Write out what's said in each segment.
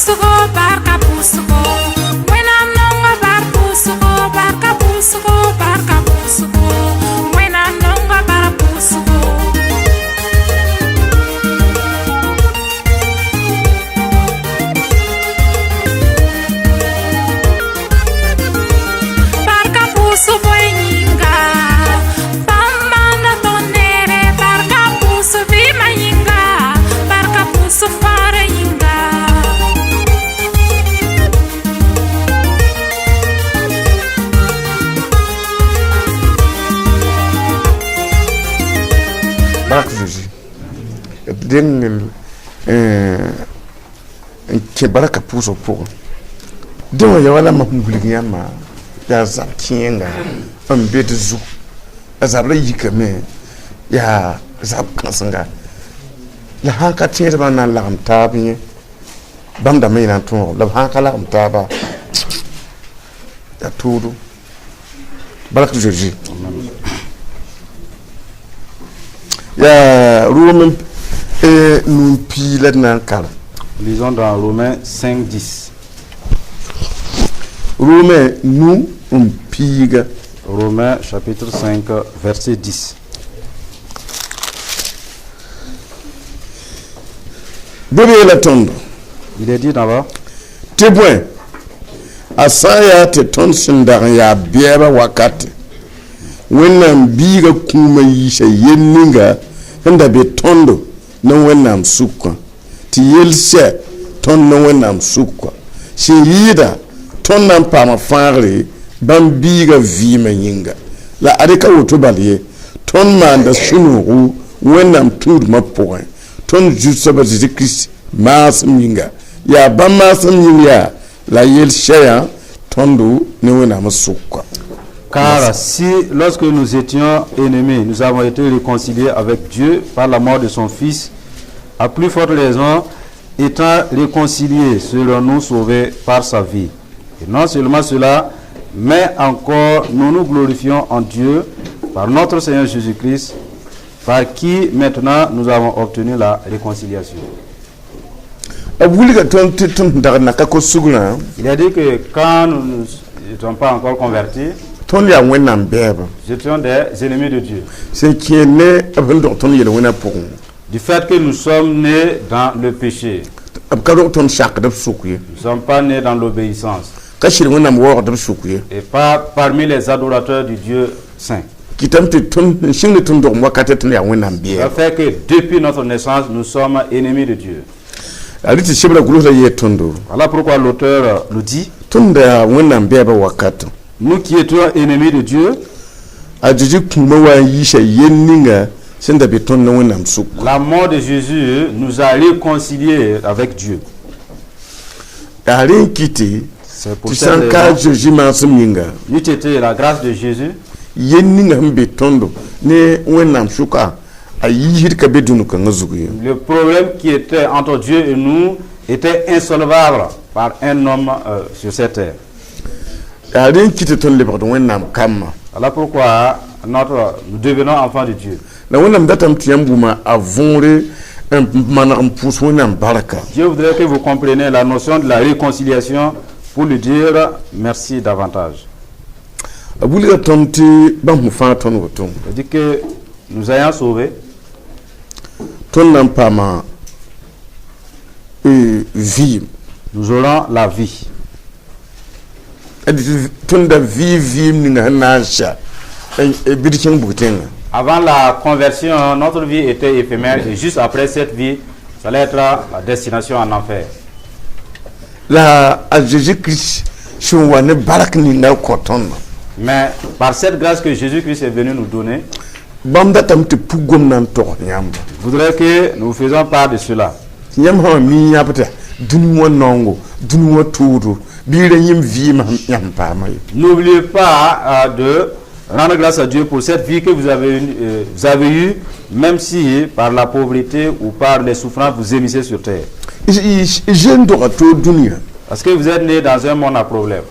pʋʋsgo, barka pʋʋsgo. Wẽnnaam nonga bar pʋʋsgo, barka pʋʋsgo, barka pʋʋsgo. Wẽnnaam nonga bar pʋʋsgo. Barka pʋʋsg bõe yĩnga, bãmb maanda tõnd neere. Barka pʋʋs vɩɩmã yĩnga, barka pʋʋs fãarã yĩnga. Bark Zeezi d deng n kẽ barka pʋʋsg pʋgẽ. Dẽ wã ya wala mam sẽn wilg yãmba yaa zab kẽenga n be d zug. A zabra yikame yaa zab kãsenga la sãn ka tẽedbã na n lagem taab yẽ bãmb dãmb yẽ na n tõog la b sãn ka lagem taaba yaa toodo. Bark Zeezi yaa Rome nun pii la d na n karem. Lisons dans Romains 5, 10. Rome nu n piiga. Romains chapitre 5, verset 10. Bɩ b yeela tõndo Il est dit d'abord, tɩ bõe a sã n yaa tɩ tõnd sẽn dag n yaa bɛɛbã wakate Wẽnnaam biiga kũumã yiisa yel ninga sẽn da be tõndo ne Wẽnnaam sʋkã tɩ yel sɛ tõnd ne Wẽnnaam sʋka sẽn yɩɩda tõnd na n paama fãagre bãmb biiga vɩɩmã yĩnga la ad ka woto bal ye tõnd maanda sũ-noogo Wẽnnaam tũudmã pʋgẽ tõnd Zu-soaba Zeezi Kirist maasem yĩnga yaa bãmb maasem yĩng yaa la yel sɛyã tõndo ne Wẽnnaam sʋka. Car si, lorsque nous étions ennemis, nous avons été réconciliés avec Dieu par la mort de son Fils, à plus forte raison, étant réconciliés, serons-nous sauvés par sa vie. Et non seulement cela, mais encore nous nous glorifions en Dieu par notre Seigneur Jésus-Christ, par qui maintenant nous avons obtenu la réconciliation. B wilga tõnd tɩ tõnd sẽn dag n na ka kos sugrã Il a dit que quand nous n'étions pas encore convertis, tõnd yaa Wẽnnaam bɛɛba nous étions des ennemis de Dieu. Sẽn kẽer ne b sẽn dog tõnd yel-wẽnã pʋgẽ Du fait que nous sommes nés dans le péché, b ka rog tõnd sakd b sʋk ye nous ne sommes pas nés dans l'obéissance ka sɩd Wẽnnaam waoogd b sʋk ye et pas parmi les adorateurs du Dieu saint. Kɩtame tɩ tõnd n sĩng ne tõnd dogem wakatɛ tõnd yaa Wẽnnaam Ça bɛɛba. Fait que depuis notre naissance, nous sommes ennemis de Dieu. A rɩ tɩ sebra gʋlsda yee tõndo Voilà pourquoi l'auteur nous dit, tõnd da yaa Wẽnnaam bɛɛba wakatã nous qui étions ennemis de Dieu, a Zeezi kũumã wa n yiisa yel ninga sẽn da be tõnd ne Wẽnnaam sʋk. La mort de Jésus nous a réconciliés avec Dieu. Yaa rẽ n kɩtɩ C'est pour tɩ cette sã n ka raison, Zeezi maasem yĩnga n'eût été la grâce de Jésus, yel ninga sẽn be tõndo ne Wẽnnaam sʋka a yiisd ka be dũni kãngã zug ye. Le problème qui était entre Dieu et nous était insolvable par un homme sur cette terre. Yaa rẽ n kɩtɩ tõnd lebgd Wẽnnaam kambã. Voilà pourquoi nous devenons enfants de Dieu. La Wẽnnaam datame tɩ yãmb wʋma a võore n maneg n pʋʋs Wẽnnaam barka. Dieu voudrait que vous compreniez la notion de la réconciliation pour lui dire merci davantage. A wilga tõnd tɩ bãmb sẽn fãa tõnd woto C'est-à-dire que nous ayons sauvé, tõnd na n paama vɩɩm. Nous aurons la vie. Tõnd da vɩ vɩɩm ninga sẽn na n sa bɩ d kẽng bug tẽngã. Avant la conversion, notre vie était éphémère et juste après cette vie, ça allait être la destination en enfer. La a Zeezi Kirist sẽn wa ne bark ninga kõ tõndã Mais par cette grâce que Jésus-Christ est venu nous donner, bãmb datame tɩ pug gom na n togs yãmba je voudrais que nous faisions part de cela. Tɩ yãmb sã mi yãbda dũni wã naongo dũni wã toodo bɩ ra yẽm vɩɩmã yãmb paama ye. N'oubliez pas de rendre grâce à Dieu pour cette vie que vous avez eue, même si par la pauvreté ou par les souffrances vous gémissez sur terre. Zen doga toog dũniyã. Parce que vous êtes né dans un monde à problème.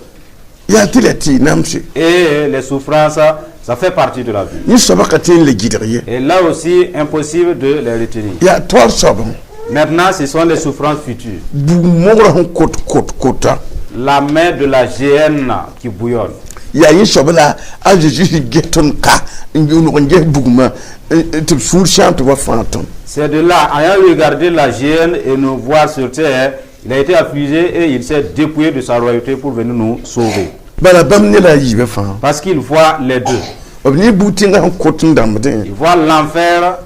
Yaa tɩ la tɩ namse. Et les souffrances, ça fait partie de la vie. Yẽ soabã ka tõe n le gɩdg ye. Et là aussi, impossible de les retenir. Yaa taoor soabẽ. Maintenant, ce sont les souffrances futures. Bug mogrã sẽn kot kot kota. La main de la géhenne qui bouillonne. Yaa yẽ soab la a Zeezi sẽn ges tõnd ka n nog n ges bugmã tɩ b sũur sãam tɩ wa fãag tõnd. C'est de là, ayant regardé la géhenne et nous voir sur terre, il a été affligé et il s'est dépouillé de sa royauté pour venir nous sauver. Bala bãmb ne la a yiibã fãa. Parce qu'il voit les deux. B ne bug tẽngã sẽn kot n dãmbdẽ Il voit l'enfer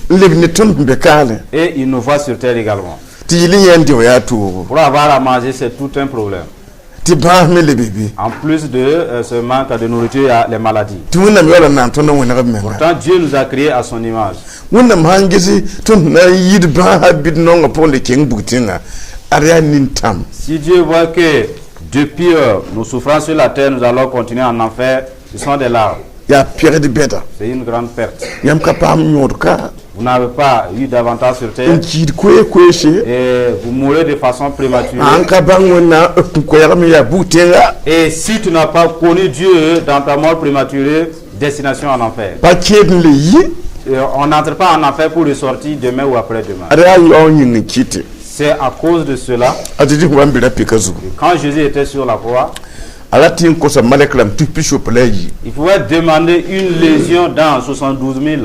n leb ne tõnd sẽn be kaale et il nous voit sur terre également. Tɩ yɩl n yã n deo yaa toogo. Pour avoir à manger, c'est tout un problème. Tɩ bãas me lebe be. En plus de ce manque de nourriture, il y a les maladies. Tɩ Wẽnnaam yaoola n naan tõnd n wẽneg b menga. Pourtant, Dieu nous a créés à son image. Wẽnnaam sãn gese tõnd na n yid bãasã bɩ d naongã pʋgẽ le keng bug tẽnga ad yaa nin-tãm. Si Dieu voit que depuis nos souffrances sur la terre, nous allons continuer en enfer, ce sont des larmes. Yaa pɛgd bɛda. C'est une grande perte. Yãmb ka paam yõod ka Vous n'avez pas eu davantage sur terre n kiid koe-koeese et vous mourrez de façon prématurée. Sãn ka bãng Wẽnnaam b koɛɛg me yaa bug tẽnga. Et si tu n'as pas connu Dieu dans ta mort prématurée, destination en enfer. Pa kẽed n le yi. Et on n'entre pas en enfer pour ressortir demain ou après-demain. Ad yaa yaoog yĩng n kɩte. C'est à cause de cela A Zezi sẽn wa n be ra-pɩka zugu que quand Jésus était sur la croix, a rat tɩ n kosa malɛk rãmb tus pi-soap la a yi il pouvait demander une légion dans 72 000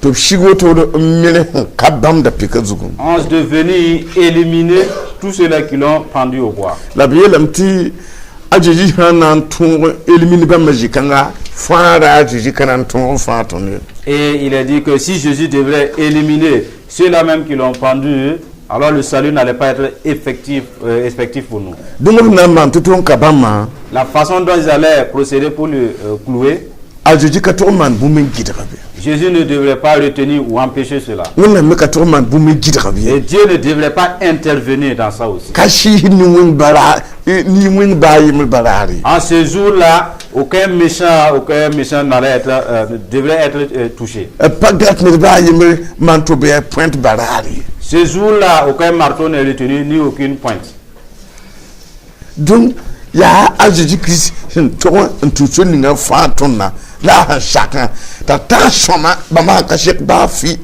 tɩ b sig wotode n mele sẽn ka bãmb da-pɩka zugu. Anges de venir éliminer tous ceux-là qui l'ont pendu au bois. La b yeelame tɩ a Zezi sã n na n tõog élimine bãmba zĩ-kãnga fãagra a Zezi ka na n tõog n fãag tõnd ye. Et il est dit que si Jésus devrait éliminer ceux-là même qui l'ont pendu, alors le salut n'allait pas être effectif pour nous. Donc b na n maan tɩ tõnd ka bãmbã. La façon dont ils allaient procéder pour le clouer, A Zezi ka tog n maan bũmb n gɩdga be. Jésus ne devrait pas retenir ou empêcher cela. Wẽnnaam me ka tog n maan bũmb n gɩdga be. Et Dieu ne devrait pas intervenir dans ça aussi. Ka sɩɩs nin-wẽng bara nin-wẽng baa yembr baraar ye. En ce jour-là, aucun méchant ne devrait être touché. B pa gat ned baa yembr maan tɩ b yaa pointe baraar ye. Ce jour-là, aucun marteau n'est retenu ni aucune pointe. Donc yaa a Zezi Kirist sẽn tog n tũ so ninga fãa tõndã la a sẽn sakã t'a tag sõma bãmba sẽn ka sek baa fɩ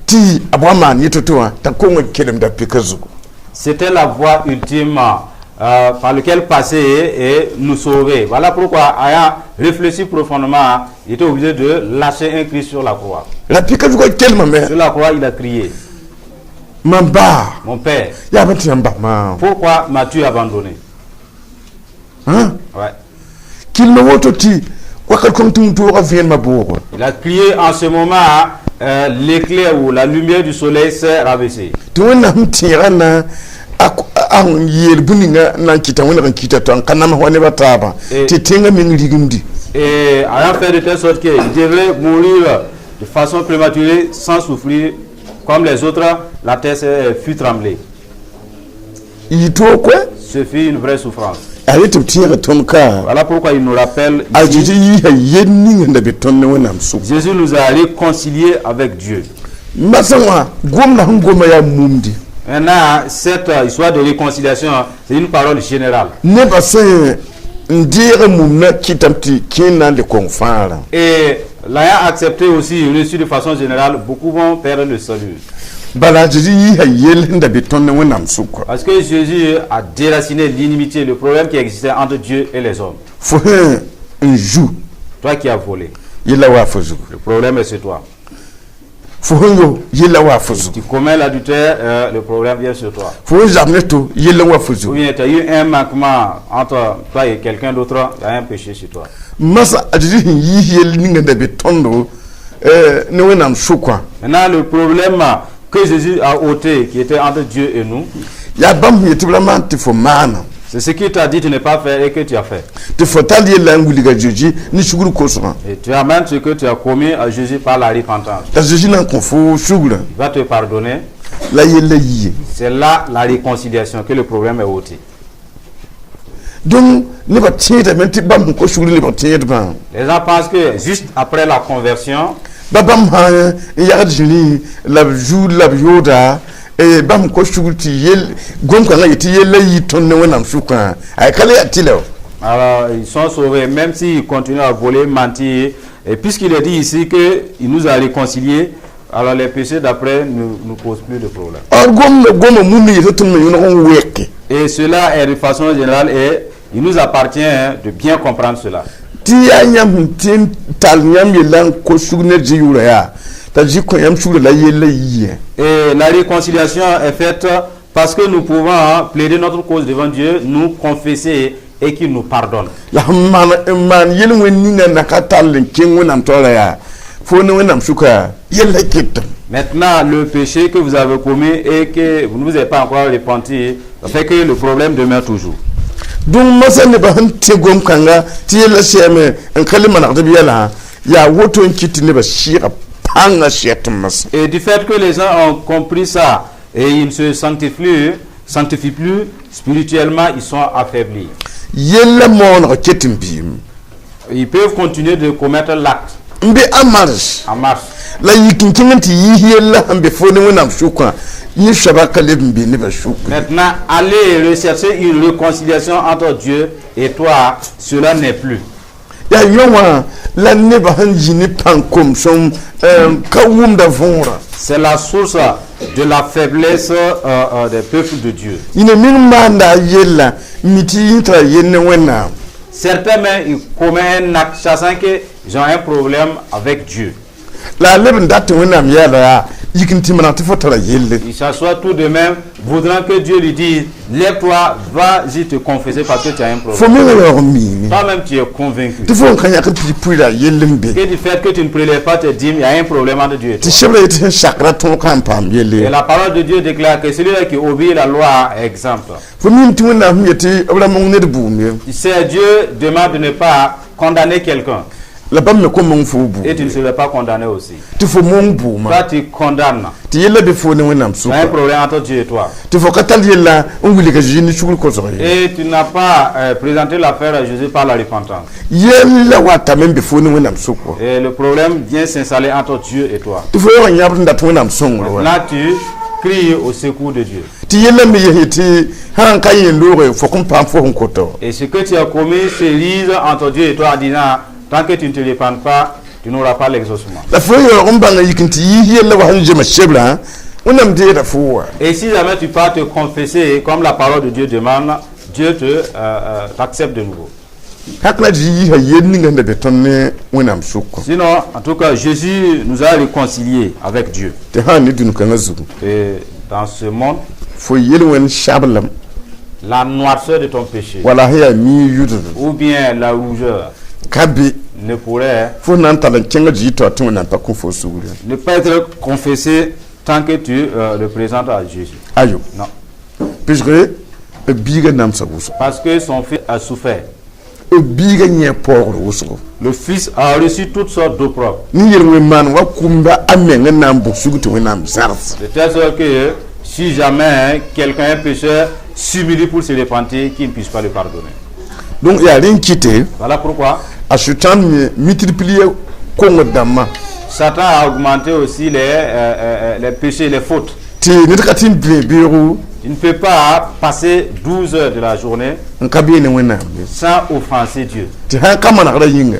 tɩ a b wa maan yɩ to-to wã t'a kong n kelemda pika zugu. C'était la voie ultime par laquelle passer et nous sauver. Voilà pourquoi, ayant réfléchi profondément, il était obligé de lâcher un cri sur la croix. La pika zugã kelmame. Sur la croix, il a crié: Mam ba, Mon père, yaa bã tɩ yãmb bas maam. Pourquoi m'as-tu abandonné? Hã? Ouais. Kelma woto tɩ wakat kõng tɩ wĩntoogã vẽenemã boogo. Il a crié en ce moment, l'éclair ou la lumière du soleil s'est rabaissée. Tɩ Wẽnnaam tẽegã na a sẽn yeel bũmb ninga na n kɩta wẽneg n kɩta t'a n ka nams wa nebã taabã tɩ tẽngã meng rigimdi. Et ayant fait de telle sorte qu'il devrait mourir de façon prématurée, sans souffrir, comme les autres, la terre fut tremblée. Yɩ toog koɛ. Ce fut une vraie souffrance. A re tɩ b tẽega tõnd ka. Voilà pourquoi il nous rappelle A ici, Zezi yiisa yel ning sẽn da be tõnd ne Wẽnnaam sʋk. Jésus nous a réconciliés avec Dieu. Masã wã gomda sẽn goma yaa mumdi. Maintenant, cette histoire de réconciliation, c'est une parole générale. Nebã sẽn n deeg mumnã kɩtame tɩ kẽer na n le kong fãagrã. Et l'ayant accepté aussi, reçu de façon générale, beaucoup vont perdre le salut. Bala a Zezi yiisa yel sẽn da be tõnd ne Wẽnnaam sʋka. Parce que Jésus a déraciné l'inimitié, le problème qui existait entre Dieu et les hommes. Fo sẽn n zu Toi qui as volé, yella waa fo zugu. Le problème est sur toi. Fo sẽn yo yella waa fo zugu. Tu commets l'adultère, le problème vient sur toi. Fo sẽn zab ne to yella wa fo Ou zugu. Bien tu as eu un manquement entre toi et quelqu'un d'autre, il y a un péché sur toi. Masã a Zezi sẽn yiis yell ning n da be tõndo ne Wẽnnaam sʋkã. Maintenant, le problème que Jésus a ôté, qui était entre Dieu et nous, yaa bãmb sẽn yet tɩ b ra maan tɩ fo maana c'est ce qu'il t'a dit de ne pas faire et que tu as fait. Tɩ fo tall yella n wilga Zezi ne sugr kosgã. Et tu amènes ce que tu as commis à Jésus par la repentance. T'a Zezi na n kõ fo sugrã. Il va te pardonner. La yella yie. C'est là la réconciliation, que le problème est ôté. Donc nebã tẽedame tɩ bãmb sẽn kos sugr lebg tẽedbã. Les gens pensent que juste après la conversion, ba bãmb sã n yagd zĩri la b zuud la b yooda bãmb sẽn kos sugr tɩ yel gom-kãngã yetɩ yella yɩ tõnd ne Wẽnnaam sʋkã a ka le yaa tɩlɛ. Alors ils sont sauvés, même s'ils continuent à voler, mentir. Et puisqu'il est dit ici qu'il nous a réconciliés, Alors les péchés d'après ne nous posent plus de problème. Or gomda goma mumd yetɩ tõnd me yõneg n wɛke. Et cela est de façon générale et il nous appartient, hein, de bien comprendre cela. Tɩ yaa yãmb sẽn tɩ n tall yãmb yella n kos sug ne zĩ yʋʋra yaa t'a zĩ kõ yãmb sugrã la yella yɩ. Et la réconciliation est faite parce que nous pouvons, hein, plaider notre cause devant Dieu, nous confesser et qu'il nous pardonne. La sẽn maan n maan yel-wẽnd ninga na ka tall n kẽng Wẽnnaam taoora yaa fo ne Wẽnnaam sʋka yella ketame. Maintenant, le péché que vous avez commis et que vous ne vous êtes pas encore repenti, ça fait que le problème demeure toujours. Donc masã nebã sẽn tẽ gom-kãnga tɩ yella sɛɛme n ka le manegd b yɛlã yaa woto n kɩt tɩ nebã sɩɩga pãngã sɛt n masã. Et du fait que les gens ont compris ça et ils ne se sanctifient plus spirituellement, ils sont affaiblis. Yella mooneg ket n biim. Ils peuvent continuer de commettre l'acte n be en marche. En marche. La yik n kẽng n tɩ yiis yella sẽn be fo ne Wẽnnaam sʋkã yẽ soaba ka leb n be nebã sʋk. Maintenant, aller rechercher une réconciliation entre Dieu et toi, cela n'est plus. Yaa yõ wã la nebã sẽn yĩ ne pãng komsem ka wʋmda võorã. C'est la source de la faiblesse des peuples de Dieu. Yĩna meng maanda a yella n mi tɩ yẽ tara yell ne Wẽnnaam. Certains même, ils commettent un acte sachant qu'ils ont un problème avec Dieu. La a leb n dat tɩ Wẽnnaam yaala yaa yik n tɩ maneg tɩ fo tara yelle. Il s'assoit tout de même, voudrant que Dieu lui dise, lève-toi, vas-y te confesser parce que tu as un Fo problème. mengã yaoog n miime. Toi-même, tu es convaincu. Tɩ fo n ka yãkd pid pʋɩra yell n be. Que du fait que tu ne prélèves pas tes dîmes, il y a un problème entre Dieu et Tɩ toi. sebra yetɩ sẽn sakra tõog ka n paam Et yelle. la parole de Dieu déclare que celui-là qui obéit la loi est exempt. Fo mim tɩ Wẽnnaam sẽn yetɩ b ra mong ned bʋʋm ye. Tu sais, Dieu demande de ne pas condamner quelqu'un. La bãmb me kõn mong fo bʋʋm. Et tu ne serais pas condamné aussi. Tɩ fo mong bʋʋmã. Toi, tu condamnes. Tɩ yella be fo ne Wẽnnaam Tu as un sʋka. problème entre Dieu et toi. Tɩ fo ka tall yella n wilga Zeezi ne sugr kosg ye. Et tu n'as pas présenté l'affaire à Jésus par la repentance. Yella watame n be fo ne Wẽnnaam sʋk. Et le problème vient s'installer entre Dieu et toi. Tɩ fo yaoog n yãbd n dat Wẽnnaam sõngr wa. Là, tu cries au secours de Dieu. Tɩ yella me yes tɩ sã n ka yẽ looge fo kõn paam fo sẽn kota wa. Et ce que tu as commis se lise entre Dieu et toi en disant, tant que tu ne te repens pas, tu n'auras pas l'exaucement. La fo yaoog n bãnga yik n tɩ yiis yella wa sẽn zema sebrã Wẽnnaam deeda fo wa. Et si jamais tu pars te confesser, comme la parole de Dieu demande, Dieu te t'accepte de nouveau. Hak la zĩ yiisa yell ninga sẽn da be tõnd ne Wẽnnaam sʋkã. Sinon, en tout cas, Jésus nous a réconciliés avec Dieu. Tɩ sã n ne dũni-kãngã zugu. Et dans ce monde, Fo yel-wẽnd sablem la noirceur de ton péché, wala sẽn yaa mii yʋdb ou bien la rougeur, ka be ne pourrait fo na n tall n kẽngã zĩ tɩ tɩ Wẽnnaam pa kõ fo sugr. ne pas être confessé tant que tu le présentes à Jésus. Ayo. Non. Pisge b biiga namsa wʋsgo. Parce que son fils a souffert. B biiga yẽ paoogr wʋsgo. Le fils a reçu toutes sortes d'opprobres. Ne yel-wẽn maan wa kũmba a meng n na n bʋg sugr tɩ Wẽnnaam zãgs. De telle sorte que si jamais quelqu'un, un pécheur, s'humilie pour se repentir, qu'il ne puisse pas le pardonner. Donc yaa rẽ n kɩte Voilà pourquoi a sʋtãan me multiplier kongd dãmbã. Satan a augmenté aussi les péchés, les fautes. Tɩ ned ka tɩ n bẽ beoogo Tu ne peux pas passer 12 heures de la journée n ka beene Wẽnnaam ye. Sans offenser Dieu. Tɩ sã n ka manegrã yĩnga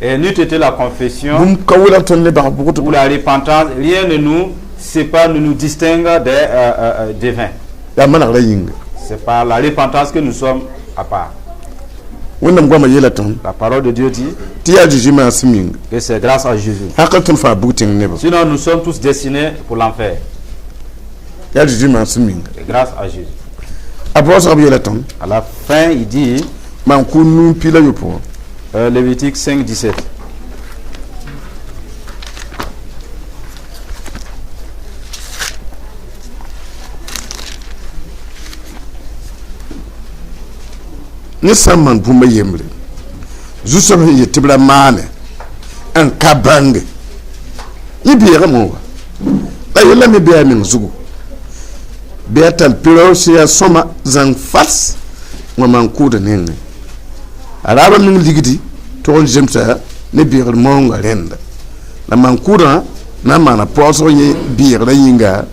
Et n'eût été la confession bũmb ka welg tõnd ne bag bʋgd. Ou la repentance, rien ne nous sépare, ne nous distingue des devins. Yaa manegrã yĩnga. C'est par la repentance que nous sommes à part. Wẽnnaam goamã yeela tõnd La parole de Dieu dit tɩ yaa Zeezi maasem yĩnga. Que c'est grâce à Jésus. Hakl tõnd fãa bug tẽng nebã. Sinon, nous sommes tous destinés pour l'enfer. Yaa Zeezi maasem yĩnga. C'est grâce à Jésus. A baoosg b yeela tõnd. À la fin, il dit, Maan-kʋʋd nu pila yopoe. Lévitique 5, 17. Ne sã n maan bũmb a yembre zu-soab sẽn yet tɩ b ra maane n ka bãnge yẽ beegame wa la yella me bɩ a meng zugu bɩ a tall perao sẽn yaa sõma zãng fas wã maan-kʋʋda nengẽ a raabã meng ligdi tog n zemsa ne beegr maoongã rẽnda la maan-kʋʋdã na n maana paoosg yẽ beegrã yĩnga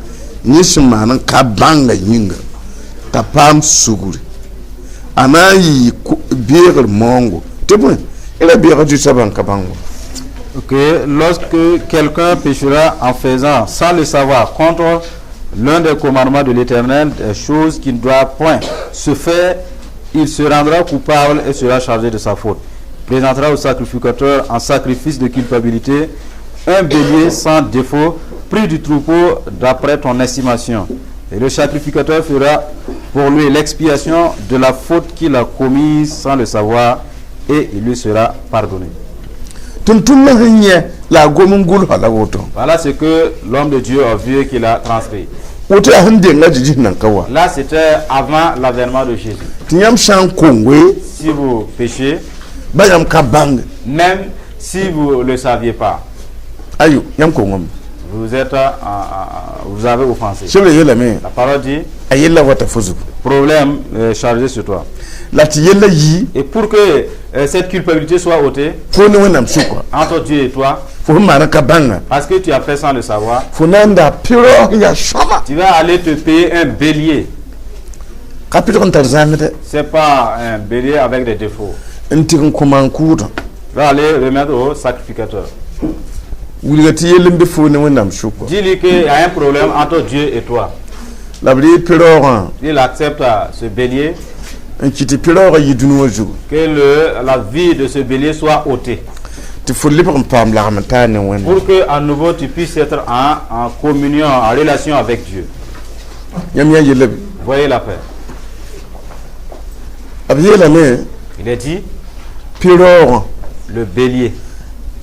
yẽ sẽn maan n ka bãnga yĩnga t'a paam sugri a na n yɩ beegr maoongo tɩ bõe y ra beega zu-soabã n ka bãng wa. Que lorsque quelqu'un péchera en faisant sans le savoir contre l'un des commandements de l'Éternel, des choses qui ne doivent point se faire, il se rendra coupable et sera chargé de sa faute. Présentera au sacrificateur en sacrifice de culpabilité un bélier sans défaut, pris du troupeau d'après ton estimation. Et le sacrificateur fera pour lui l'expiation de la faute qu'il a commise sans le savoir, et il lui sera pardonné. Tʋm-tʋmdã sẽn yẽ la a gom n gʋlsa la woto. Voilà ce que l'homme de Dieu a vu et qu'il a transcrit. Woto yaa sẽn denga Zeezi nan ka wa. Là, c'était avant l'avènement de Jésus. Tɩ yãmb sã n kongoe, Si vous péchez, ba yãmb ka bãnge, même si vous ne le saviez pas, ayo, yãmb kongame. Vous avez offensé. Sebrã yeelame, La parole dit, a yella wata fo zugu. Problème chargé sur toi. La tɩ yella yii, Et pour que cette culpabilité soit ôtée fo ne Wẽnnaam sʋka, entre Dieu et toi, fo sẽn maan ka bãnga, parce que tu as fait sans le savoir, fo na n da pɩraoog yaa sõma. Tu vas aller te payer un bélier. Ka pɩdg n tar zãmsdɛ. C'est pas un bélier avec des défauts. N tɩg n kõ maan-kʋʋdã. Tu vas aller remettre au sacrificateur. Wilga tɩ yell n be fo ne Wẽnnaam sʋka. Dis-lui qu'il y a un problème entre Dieu et toi. La b ree pɩraoogã Il accepte ce bélier, n kɩ tɩ pɩraoogã yɩ dũni wã zugu, que la vie de ce bélier soit ôtée. Tɩ fo lebg n paam lagm n taa ne Wẽnnaam. Pour que à nouveau tu puisses être en communion, en relation avec Dieu. Yãmb yã yella bɩ? Voyez l'affaire. B yeelame, Il est dit, pɩraoogã, le bélier.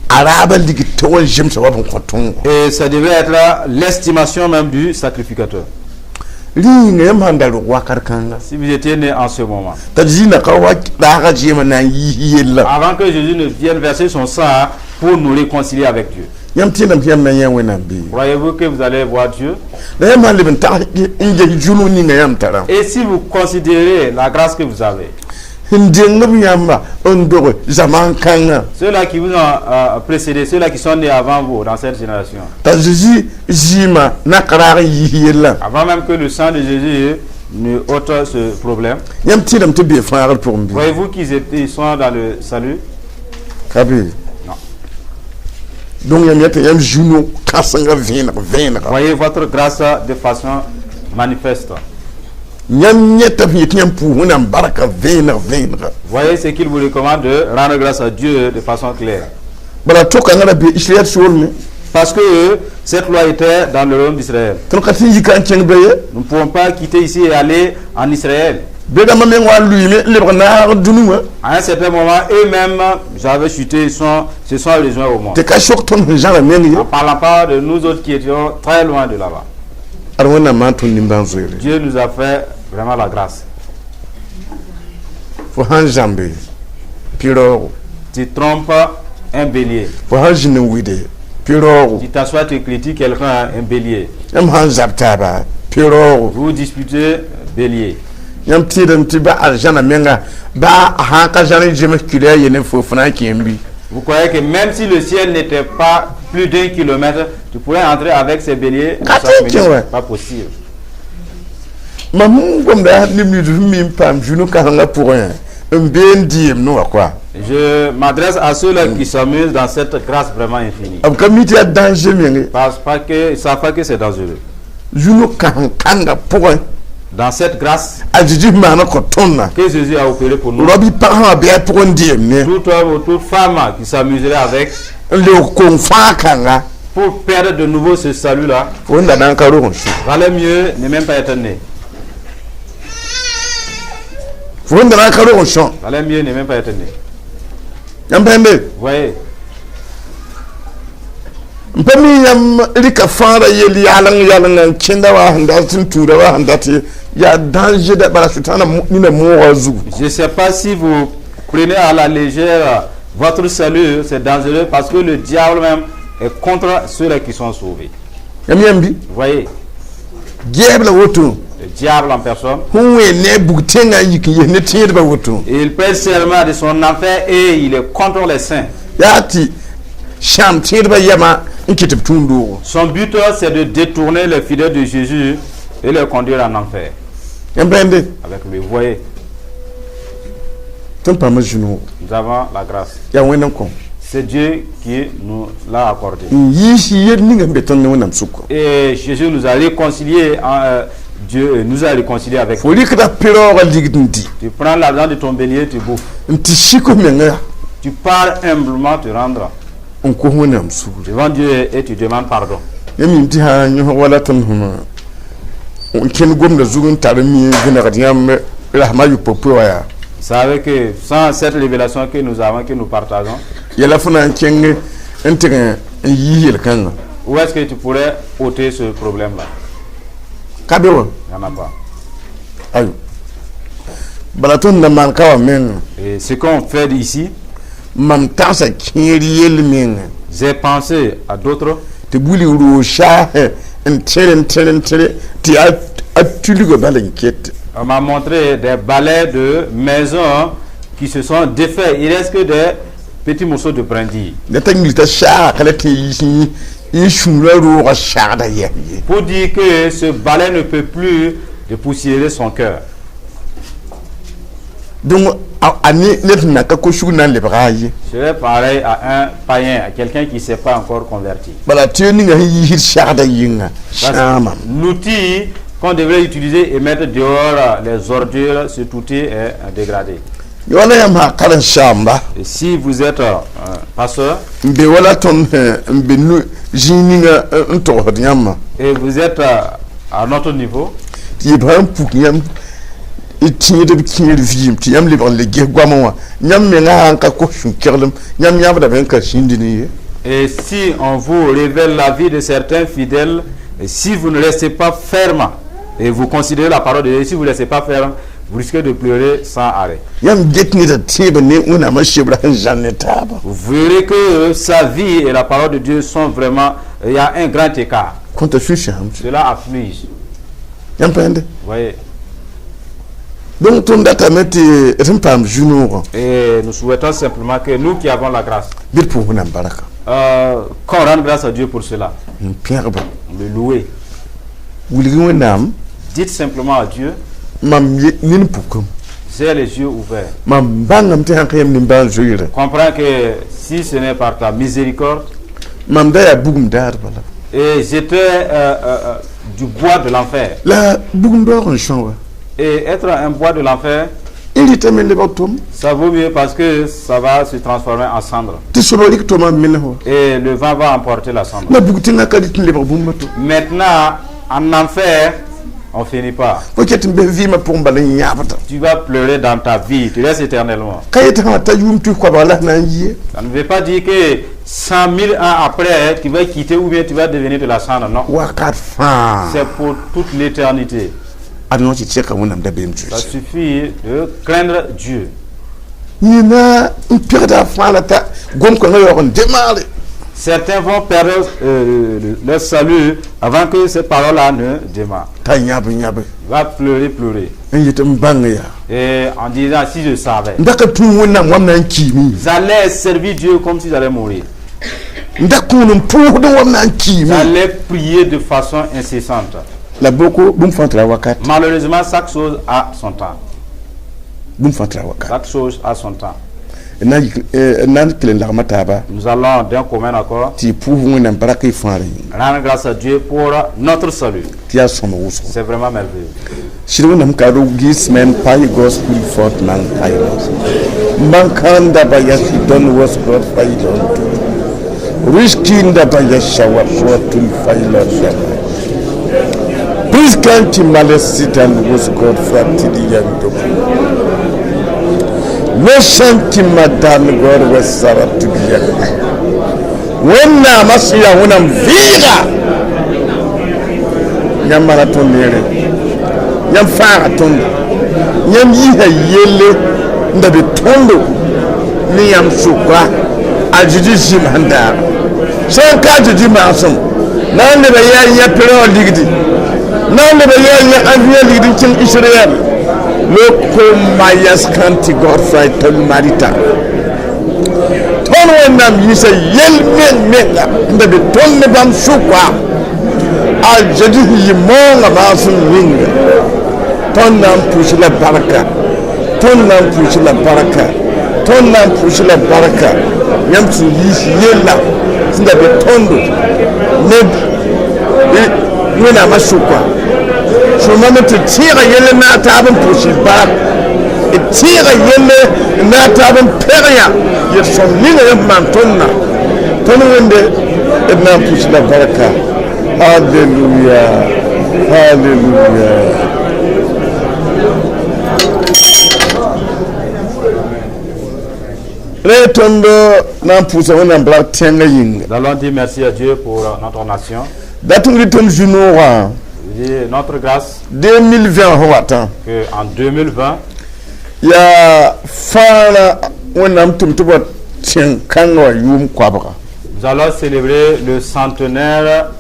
A raabã lig tɩ wa zemsa wa b n kõ tõogo. Et ça devait être là l'estimation même du sacrificateur. Rĩnga yãmb sãn da rog wakat kãnga, Si vous étiez né en ce moment, t'a zĩnda ka wa raagã zẽema na n yiis yella, avant que Jésus ne vienne verser son sang pour nous réconcilier avec Dieu, yãmb tẽedame tɩ yãmb na yã Wẽnnaam bɩ? Croyez-vous que vous allez voir Dieu? La yãmb sãn leb n tag n ges zulg ninga yãmb tarã, Et si vous considérez la grâce que vous avez, sẽn deng b yãmba n dog zaman kãngã, ceux-là qui vous ont précédé, ceux-là qui sont nés avant vous dans cette génération, t'a Zeezi zɩɩmã nak raag n yiis yellã, avant même que le sang de Jésus ne ôte ce problème, yãmb tẽedame tɩ bee fãagr pʋgẽ bɩ? Voyez-vous qu'ils sont dans le salut? Ka be. Non. Donc yãmb yãta yãmb zũno kãsenga vẽeneg vẽenega. Voyez votre grâce de façon manifeste. Yãmb yẽta f yetɩ yãmb pʋʋs Wẽnnaam barka vẽeneg vẽenega. Voyez ce qu'il vous recommande de rendre grâce à Dieu de façon claire. Bala to-kãngã ra be Israɛl soolmẽ. Parce que cette loi était dans le royaume d'Israël. Tõnd ka tɩ n yika n kẽng be ye. Nous ne pouvons pas quitter ici et aller en Israël. Be rãmbã meng wa n lʋɩɩme n lebg naag dũni wã. À un certain moment, eux-mêmes, j'avais chuté, se sont rejoints au monde. Tɩ ka sok tõnd sẽn zãra meng ye. En parlant pas de nous autres qui étions très loin de là-bas. Ad Wẽnnaam maan tõnd nimbãan-zoeere. Dieu nous a fait vraiment la grâce. Fo sãn zãmbe pɩraoogo, Tu trompes un bélier. Fo sãn zĩnd n wɩde pɩraoogo, Tu t'assois, tu critiques quelqu'un, un bélier. Yãmb sãn zab taaba pɩraoogo, Vous disputez, bélier. Yãmb tẽedame tɩ ba arzãna menga ba a sãn ka zãr n zems kɩla a yene fo fo na n kẽem bɩ? Vous croyez que même si le ciel n'était pas plus d'1 kilomètre, tu pourrais entrer avec ces béliers? Ah, Ça, tiens, tiens, ouais. pas possible. Mam n gomda neb nins sẽn mi n paam zũnu kãsengã pʋgẽ n bee n dɩɩm ne wã koa. Je m'adresse à ceux-là qui s'amusent dans cette grâce vraiment infinie. B ka mi tɩ yaa danger menge. Parce qu'ils ne savent pas que c'est dangereux. Zũnu kãsen-kãngã pʋgẽ, Dans cette grâce a Zeezi maana kõ tõndã, que Jésus a opérée pour nous, rao bɩ pag sã wã bɩ a pʋgẽ dɩɩm ne, tout homme ou toute femme qui s'amuserait avec, n leoog kong fãa kãnga, pour perdre de nouveau ce salut-là, fo n da na n ka rog n sʋ. Valait mieux ne même pas être né. Fo n da na n ka rog n sõ. Valait mieux ne même pas être né. Yãmb pãmbe, Vous voyez, n pa mi yãmb rɩka fãagrã yel yaleng yalengã n kẽnda wa sẽn dat n tũuda wa sẽn dat ye yaa danger da bala sʋtãana nina moogã zugu. Je ne sais pas si vous prenez à la légère votre salut, c'est dangereux parce que le diable même est contre ceux-là qui sont sauvés. Yãmb yãmb bɩ? Vous voyez, Gɛɛb la woto, le diable en personne, sẽn wẽ ne a bug tẽngã n yik n yes ne tẽedbã woto, il prête serment de son enfer et il est contre les saints. Yaa tɩ sãam tẽedbã yɛmã n kɩt b tũud doogo. Son but, c'est de détourner les fidèles de Jésus et les conduire en enfer. Yãmb pãmbe, Avec lui, vous voyez, tõnd paama zũnugo. Nous avons la grâce. Yaa Wẽnd n kõ. C'est Dieu qui nous l'a accordé. N yiis yel ninga sẽn be tõnd ne Wẽnnaam sʋka. Et Jésus nous a réconciliés, Dieu nous a réconciliés avec. Fo rɩkda pe-raoogã ligd n dɩ. Tu prends l'argent de ton bélier, tu bouffes. N tɩ sik f menga. Tu pars humblement te rendre n kos Wẽnnaam sugri. Devant Dieu et tu demandes pardon. Ya mim tɩ sã n yõsg wala tõnd sẽm n kẽnd gomda zug n tar n mi vẽnegd yãmb rasma yʋ-popoe wã yaa. Vous savez que sans cette révélation que nous avons, que nous partageons, yɛla fo na n kẽng n tɩg n yiis yel-kãngã? Où est-ce que tu pourrais ôter ce problème-là? Ka be wã. Il n'y en a pas. Ayo, bala tõnd na maan ka wã menga. Et ce qu'on fait ici, mam tagsa kẽer yell menga. J'ai pensé à d'autres. Tɩ wilg roog saasẽ n tẽr n tẽr n tẽr tɩ yaa a tulga bal n ket. On m'a montré des balais de maisons qui se sont défaits. Il reste que des petits morceaux de brindilles. La t'a ngil t'a saaga ka la tɩ yiis n sũurã roogã sagda yɛs ye. Pour dire que ce balai ne peut plus dépoussiérer son cœur. Donc a ne ned sẽn na ka ko-sug na n lebga a ye. Serait pareil à un païen, à quelqu'un qui ne s'est pas encore converti. Bala tɩ ninga sẽn yiisd sagda yĩnga Parce que sãamam. l'outil qu'on devrait utiliser et mettre dehors les ordures, cet outil est dégradé. Wala yãmb sã karen-saamba Et si vous êtes pasteur n be wala tõnd n be nu zĩig ninga n togsd yãmbã et vous êtes à notre niveau, tɩ y sã n puk yãmb d tẽedb kẽer vɩɩm tɩ yãmb lebg n le ges goamã wã yãmb menga sã n ka kos sũ-keglem yãmb yãbdame n ka sĩndi ne ye. Et si on vous révèle la vie de certains fidèles, et si vous ne restez pas ferme, et vous considérez la parole de Dieu, si vous ne restez pas ferme, vous risquez de pleurer sans arrêt. Yãmb get neda tẽebã ne Wẽnnaamã sebra sẽn zãn ne taaba. Vous verrez que sa vie et la parole de Dieu sont vraiment. Il y a un grand écart. Kõta sũ-sãam. Cela afflige. Yãmb pãende. Vous voyez. Donc tõnd datame tɩ d sẽn paam zu-noogã Et nous souhaitons simplement que nous qui avons la grâce, bɩ d pʋʋs Wẽnnaam barka. Qu'on rende grâce à Dieu pour cela. N pẽgba. Le louer. Wilg Wẽnnaam. Dites simplement à Dieu, mam ye nin pukam. J'ai les yeux ouverts. Mam bãngame tɩ sãn ka yãmb nimbãan-zoeerã. Comprends que si ce n'est par ta miséricorde, mam da yaa bugum daar bala. Et j'étais du bois de l'enfer. La bugum daoog n sõa wa. Et être un bois de l'enfer, y rɩtame lebg tom. Ça vaut mieux parce que ça va se transformer en cendre. Tɩ sobg rɩk toma n mens wa. Et le vent va emporter la cendre. La bug tẽngã ka rɩt n lebg bũmb to. Maintenant, en enfer, on finit pas. Fo ket n bes vɩɩmã pʋgẽ bala n yãbda. Tu vas pleurer dans ta vie, tu restes éternellement. Ka yetɩ sã ta yʋʋm tus koabg la sẽn na n yie. Ça ne veut pas dire que 100 000 ans après, tu vas quitter ou bien tu vas devenir de la cendre. Non. Wakat fãa. C'est pour toute l'éternité. Ad no tɩ tẽka Wẽnnaam dabeem. Ça zoeese. Suffit de craindre Dieu. Yẽna n pegda fãa la t'a gom-kãngã yaoog n démarre. Certains vont perdre leur salut avant que ces paroles-là ne démarrent. T'a yãb yãbe. Il va pleurer, pleurer. N yet n bãng yaa. Et en disant, si je savais, n da ka tũ Wẽnnaam wam na n kiime. J'allais servir Dieu comme si j'allais mourir. N da kũun n pʋʋsd wam na n kiime. J'allais prier de façon incessante. La boko bũmb fãa tara wakat. Malheureusement, chaque chose a son temps. Bũmb fãa tara wakat. Chaque chose a son temps. N na n yik- n na n kell n lagma taaba. Nous allons d'un commun accord tɩ y pʋʋs Wẽnnaam bark y fãa yĩnga. Rendre grâce à Dieu pour notre salut. Tɩ yaa sõma wʋsgo. C'est vraiment merveilleux. Sɩd Wẽnnaam ka ro gis men pay gospel fort man kairos man kanda ba yasi don was god failon riskinda ba yashawa fortul failon da Priskanti malesitan was god fatidi yando Meshanti madan god was saratu yando Wẽnnaamã sẽn yaa Wẽnnaam vɩɩga yãmb mara tõnd neere yãmb fãaga tõndo yãmb yisa yelle n da be tõndo ne yãmb sʋka a Zeezi zĩm sẽn daag sã n ka a Zeezi maasem na n leba yaa yã perã ligdi na n leba yaa yã avion ligdi n kẽng Israɛl loko mayas kanti Godfrey tol marita tõnd Wẽnnaam yisa yel meng menga n da be tõnd ne bãmb sʋka a Zeezi sẽn yɩ moongã maasem yĩnga tõnd na n pʋs la barka tõnd na n pʋs la barka tõnd na n pʋs la barka. Yãmb sẽn yiis yella sẽn da be tõndo neb Wẽnnaamã sʋka sõmame tɩ tẽega yell n naag taab n pʋʋs y barak, d tẽega yelle n naag taab n pɛg yã yel-sõm ninga yãmb maan tõndã tõnd Wẽnde d na n pʋs la barka. Halleluya, halleluya. Rẽ tõnd na n pʋʋsa Wẽnnaam barak tẽngã yĩnga. Nous allons dire merci à Dieu pour notre nation. Dat n rɩ tõnd zu-noogã Je dis notre grâce 2020 sẽn watã qu'en 2020, yaa fãara Wẽnnaam tʋm tɩ b wa tẽn-kãngã wã yʋʋm koabga. Nous allons célébrer le centenaire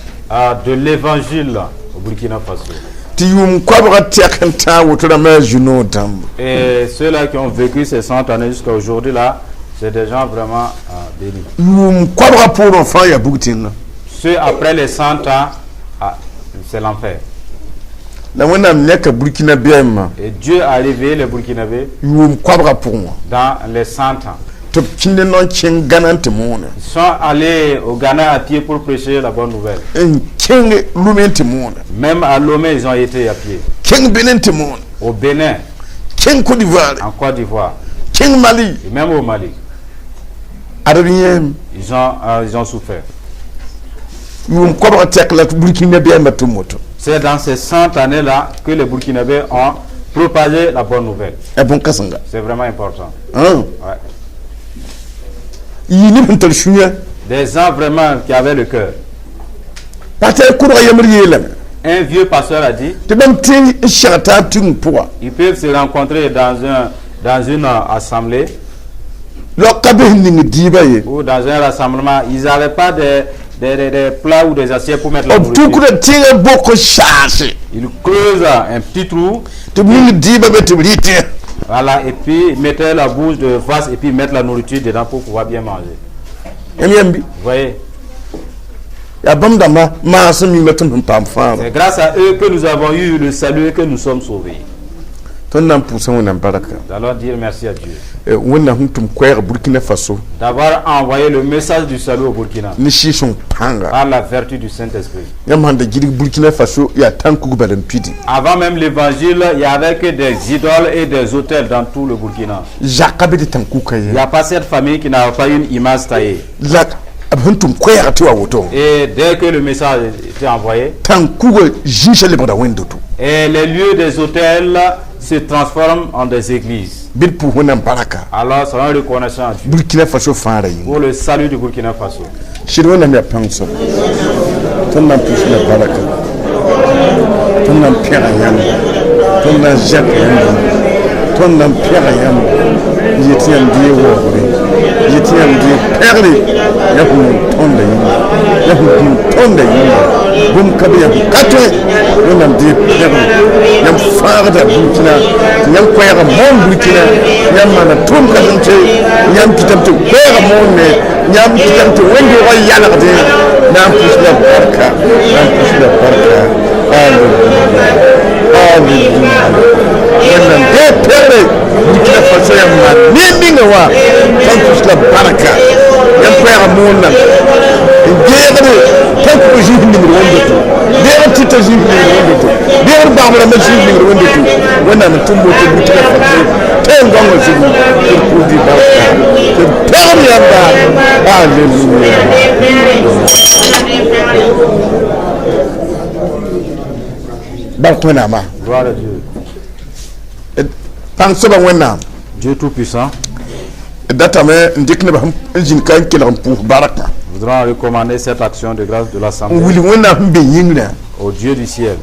de l'évangile au Burkina Faso. Tɩ yʋʋm koabga tɛk n tãag woto rãmbã yaa zu-noog dãmb. Et ceux-là qui ont vécu ces 100 années jusqu'à aujourd'hui, là, c'est des gens vraiment bénis. Yʋʋm koabga poorẽ fãa yaa bug tẽngã. Ceux après les 100 ans, ah, c'est l'enfer. La Wẽnnaam yãka Burkina bɛɛmã Et Dieu a réveillé les Burkinabés yʋʋm koabga pʋgẽ wã dans les 100 ans. Tɩ b kĩnd n kẽng Gãna n tɩ moone. Ils sont allés au Ghana à pied pour prêcher la bonne nouvelle. N kẽng Lome n tɩ moone. Même à Lomé, ils ont été à pied. Kẽng Benin n tɩ moone. Au Bénin, kẽng Côte d'Ivoire, en Côte d'Ivoire, kẽng Mali. Et même au Mali. Ad b yẽem. Ils ont souffert. Yʋʋm koabga tɛk la Burkina bɛɛmbã tʋm woto. C'est dans ces 100 années-là que les Burkinabés ont propagé la bonne nouvelle. Yaa bõn-kãsenga. C'est vraiment important. Ãn. Ouais. Yɩ neb sẽn tar sũyã. Des gens vraiment qui avaient le cœur. Pa tɩ kʋrga yembr yeelame Un vieux pasteur a dit, tɩ bãmb tẽ n seg taab tigim pʋga ils peuvent se rencontrer dans une assemblée laok ka bes ning dɩɩbã ye ou dans un rassemblement. Ils n'avaient pas des plats ou des assiettes pour mettre la b nourriture. tukda tẽngã bok n saase. Ils creusent un petit trou, Tɩ b ning dɩɩbã be tɩ b rɩtẽ. Voilà, et puis ils mettaient la bouche de face et puis ils mettent la nourriture dedans pour pouvoir bien manger. Yãmb yãmbi. Vous voyez, Yaa bãmb dãmbã maasem yĩnga tõnd sẽn paam fãagra. C'est grâce à eux que nous avons eu le salut et que nous sommes sauvés. Tõnd na n pʋʋsa Wẽnnaam barka. Nous allons dire merci à Dieu Wẽnnaam sẽn tʋm koɛɛg Burkina Faso d'avoir envoyé le message du salut au Burkina ne Sɩɩg-sõng pãnga. Par la vertu du Saint-Esprit. Yãmb sãn da gilg Burkina Faso yaa tãn-kug bal n pidi. Avant même l'évangile, il n'y avait que des idoles et des autels dans tout le Burkina. Zaka be tɩ tãn-kuka Il ye. n'y a pas cette famille qui n'a pas une image taillée. La b sẽn tʋm koɛɛga tɩ wa woto Et dès que le message était envoyé, tãn-kugã zĩisã lebgda wẽnd-doto. Et les lieux des autels se transforment en des églises. Bɩ d pʋʋs Wẽnnaam baraka. Alors, soyons reconnaissants à Dieu Burkina Faso fãara yĩnga. Pour le salut du Burkina Faso. Sɩd Wẽnnaam yaa pãng soaba. Tõnd na n pʋʋs la baraka, tõnd na n pẽga yãmb, tõnd na n zɛk yãmb, tõnd na n pẽga yãmb n yet yãmb dɩ waoogre yet yãmb dɩ pɛgre ya sẽn wʋm tõnda yĩnga ya sẽn tũud tõnda yĩnga bũmb ka be ya sẽn ka tõe. Wẽnnaam dɩ pɛgre yãmb fãagda Burkina tɩ yãmb koɛɛga moon Burkina yãmb maana tʋʋm kãsem-tɩ yãmb kɩtame tɩ koɛɛga moonne yãmb kɩtame tɩ wẽnd-doogã yalgdẽ na n pʋs la barka na n pʋs la barka. Alleluya, alleluya. Wẽnnaam dee pɛgre Burkina Faso yãmb maan ne ninga wã tõnd pʋs la barka yãmb koɛɛga moonnam n geegde tãn-kug zĩis ningd wẽn-doto deegd tɩta zĩis ningd wẽn-doto deegd bagb rãmbã zĩis ningd wẽn-doto Wẽnnaam n tʋm woto Burkina Faso tẽn-gãongã zugu tɩ d pʋʋsdɩ barka tɩ d pɛgd yãmba. Alleluya. Bark Wẽnnaamã. Gloire à Dieu. Pãng soaba Wẽnnaam. Dieu Tout-Puissant, D datame n dɩk nebã n zĩnd ka n kelg n pʋʋs barkã. Nous voudrons recommander cette action de grâce de N l'Assemblée wilg Wẽnnaam sẽn be yĩngrã au Dieu du ciel,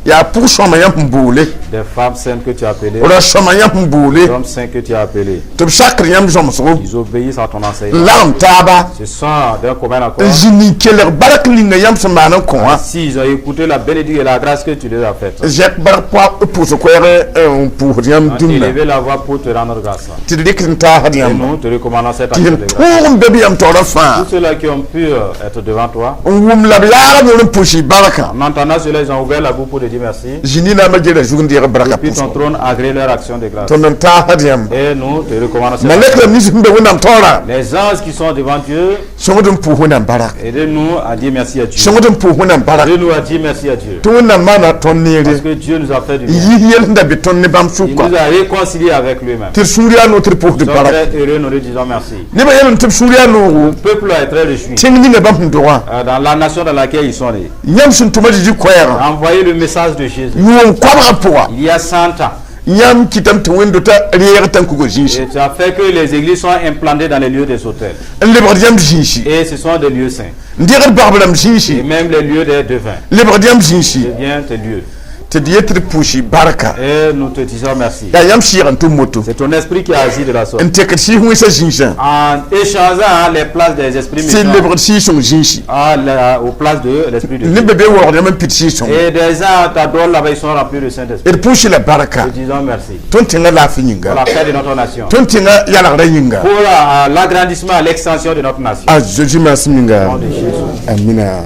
yaa pʋg-sõama yãmb sẽn boole des femmes saintes que tu as appelées, ra-sõma yãmb sẽn boole des hommes saints que tu as appelés. Tɩ b sakr yãmb zõmsgo Ils obéissent à ton n enseignement. lagem taaba Ce sont d'un commun accord. N zĩnd n kelg bark ninga yãmb sẽn maan n kõ wã. S'ils ont écouté la bénédiction et la grâce que tu les as faite, Zɛk bark pʋa pʋʋs koɛɛg n pʋʋsd yãmb ont dũnna élevé la voix pour te rendre grâce. Tɩ d rɩk n taasd Et yãmba nous te recommandons cette tɩ action sẽn de grâce. tõog n be b yãmb taoorã fãa Tous ceux-là qui ont pu être devant toi, n wʋm la b yaagd n pʋʋs y barkã. En entendant cela, ils ont ouvert la bouche pour te dire merci. Zĩni naamã gela zug n deeg barka Puis ton pʋʋsgo. Trône agrée leur action de grâce. Tõnd n taasd yãmb. Et nous te recommandons cette Malɛk rãmb nins sẽn be Wẽnnaam taoorã, Les anges qui sont devant Dieu, sõngd n pʋʋs Wẽnnaam bark. Aidez-nous à dire merci à Dieu. Sõngd n pʋʋs Wẽnnaam bark. Aidez-nous à dire merci à Dieu. Tɩ Wẽnnaam maana tõnd Parce neere. Que Dieu nous a fait du N bien. yis yɛl sẽn da be tõnd ne bãmb Il sʋka. Nous a réconciliés avec lui-même. Tɩ d sũur yaa noog tɩ d pʋʋsd Nous sommes bark. très heureux, nous lui disons merci. Nebã yɛl n tɩ b sũur yaa noogo. Le peuple est très réjoui. Tẽng ninga bãmb sẽn dogã. Dans la nation dans laquelle ils sont nés. Yãmb sẽn tʋma Zeezi koɛɛgã. Envoyer le message de Jésus. Yʋʋm koabgã pʋga. Il y a 100 ans. Yãmb kɩtame tɩ wẽnd-dotã reeg tãnkuga zĩisi. Et tu as fait que les églises sont implantées dans les lieux des autels. N lebgd yãmb zĩisi. Et ce sont des lieux saints. N degd bagb rãmb Et zĩisi. Même les lieux des devins. Lebgd yãmb zĩisi. Devient tes lieux. Tɩ d yet tɩ d pʋʋsi barka. Et nous te disons merci. Yaa yãmb sɩɩg n tʋm moto. C'est ton esprit qui a agi de la sorte. N tekd sɩɩs wẽnsã zĩisã. En échangeant les places des esprits Tɩ méchants lebgd sɩɩg-sõng zĩisi. Aux places de l'esprit de Dieu. Neb be waoogd yãmb n pid sɩɩg-sõng. Et des gens t'adorent là-bas, ils sont remplis du Saint-Esprit. D pʋʋsi la barka. Nous disons merci. Tõnd tẽngã laafɩ Pour yĩnga. La paix de notre nation. Tõnd tẽngã yalgrã yĩnga. Pour l'agrandissement, l'extension de notre nation. A Zeezi maasem yĩnga. Au nom de Jésus. Amina.